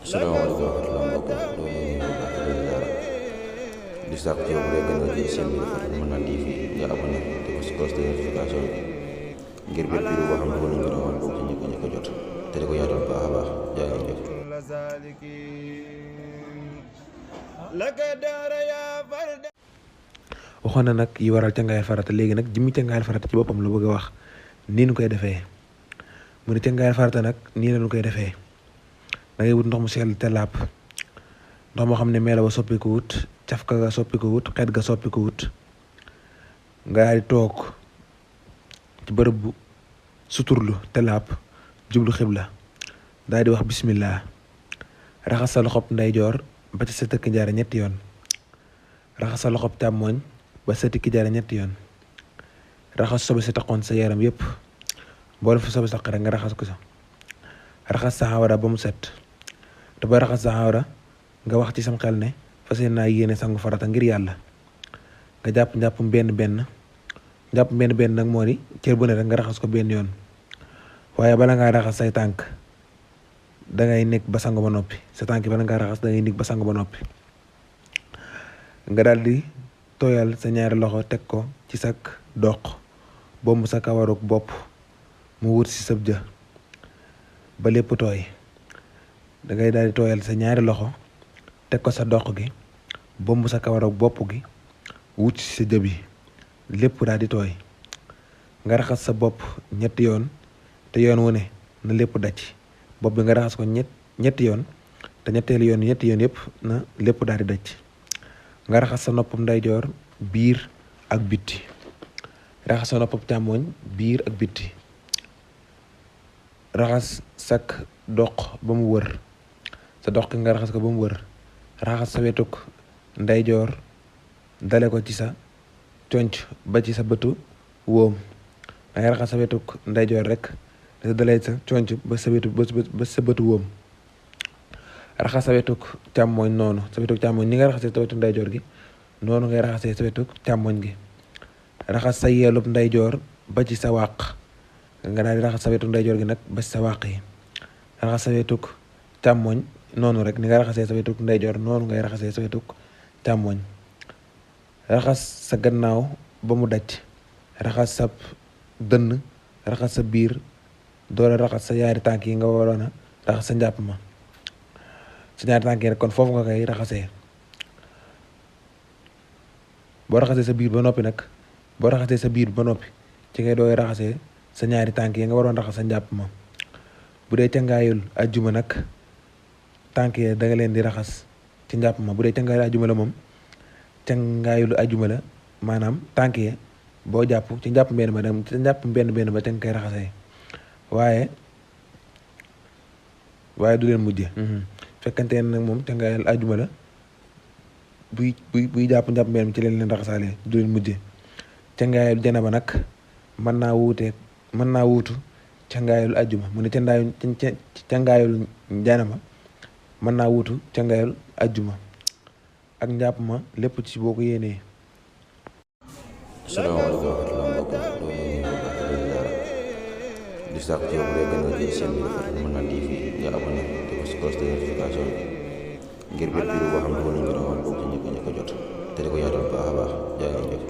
salaamaaleykum wa rahmatulah mbokk mi di sàkk ci yow bu dee gën nga jël seen bi dafa mën naa TV nga abonné te ko si cloche de notification bi ngir bépp vidéo boo xam ne nañ ko doon bokk ci ñëpp ko jot te di ko yaatal baax a baax jaa ngeen jëf. waxoon na nag yi waral cangaayal farata léegi nag jëmmi cangaayal farata ci boppam la bëgg a wax nii nu koy defee mu ne cangaayal farata nag nii la nu koy defee da ngay wut ndox mu sell te laab ndox moo xam ne meela ba soppi ko wut cafka ga soppi ko wut xeet ga soppi ko wut nga daal di toog ci bërëb bu suturlu te laab jublu xibla daal di wax bismillah raxas sa loxob ndeyjoor ba ci sa tëkk jaare ñetti yoon raxas sa loxob càmmooñ ba sa tikki jaare ñetti yoon raxas sobe si taxoon sa yaram yépp mboolem fa sobe saq rek nga raxas ko sa raxas sa xawra ba mu set te ba raxas sa xawra nga wax ci sam xel ne fas naa yéene sangu farata ngir yàlla nga jàpp njàppum benn benn nag moo di cër bu ne rek nga raxas ko benn yoon waaye bala ngaa raxas say tànk dangay nekk ba sangu ba noppi sa tànk bala ngaa raxas dangay nekk ba sangu ba noppi nga daal di tooyal sa ñaari loxo teg ko ci sak doq bomb sa kawaruk bopp mu wut si sëb ja ba lépp tooy dangay daal di tooyal sa ñaari loxo teg ko sa doq gi bomb sa kawaruk bopp gi wut si sa jë bi lépp daal di tooy nga raxas sa bopp ñetti yoon te yoon wu ne na lépp daj bopp bi nga raxas ko ñetti yoon te ñetteelu yoon yëpp na lépp daal di daj nga raxas sa noppam ndeyjoor biir ak bitti raxas sa noppam càmmooñ biir ak bitti raxas sak doq ba mu wër sa doq nga raxas ko ba mu wër raxas sa wetuk ndeyjoor dale ko ci sa conc ba ci sa bëtu wóom dangay raxas sa wetuk ndeyjoor rek da dalee sa conc ba sa bëtu wóom raxas sa wetuk càmmooñ noonu sa wetuk càmmooñ ni nga raxasee sa wetuk ndeyjoor gi noonu ngay raxasee sa wetuk càmmooñ gi raxas sa yeelub ndeyjoor ba ci sa wàq nga daal di raxas sa wetuk ndeyjoor gi nag ba ci sa wàq yi raxas sa wetuk càmmooñ noonu rek ni nga raxasee sa wetuk ndeyjoor noonu ngay raxasee sa wetuk càmmooñ raxas sa gannaaw ba mu daj raxas sa dënn raxas sa biir doole raxas sa ñaari tànk yi nga waroon a raxas sa njàpp ma sa ñaari tànk yi rek kon foofu nga koy raxasee boo raxasee sa biir ba noppi ci ngay dooy raxasee sa ñaari tànk yi nga waroon raxas sa njàpp ma bu dee cangaayul ajjuma nag tànk yi da nga leen di raxas ci njàpp ma bu dee cangaayul ajjuma la moom cangaayul ajjuma la maanaam tànk yi boo jàpp ci njàpp benn ba dem ci njàpp benn ba te nga koy raxasee waaye du leen mujje fekkante ne nag moom cangaayul ajjuma la buy jàpp njàpp benn ci leen raxasaale du leen mujje cangaayul janaba nag mën naa wuutu cangaayul ajjuma mu ne cangaayul janaba mën naa wuutu cangaayul ajjuma ak njàpp ma lépp ci boo ko yéenee. salaamaaleykum wa rahmatulah mbokk mi di sàkk ci yow bu dee gën nga jël seen bi dafa mën naa TV nga abonné te ko si cloche de notification bi ngir bépp vidéo boo xam ne nañ ko doon bokk ci ñëpp ko jot te di ko yaatal baax a baax jaa ngeen jëf.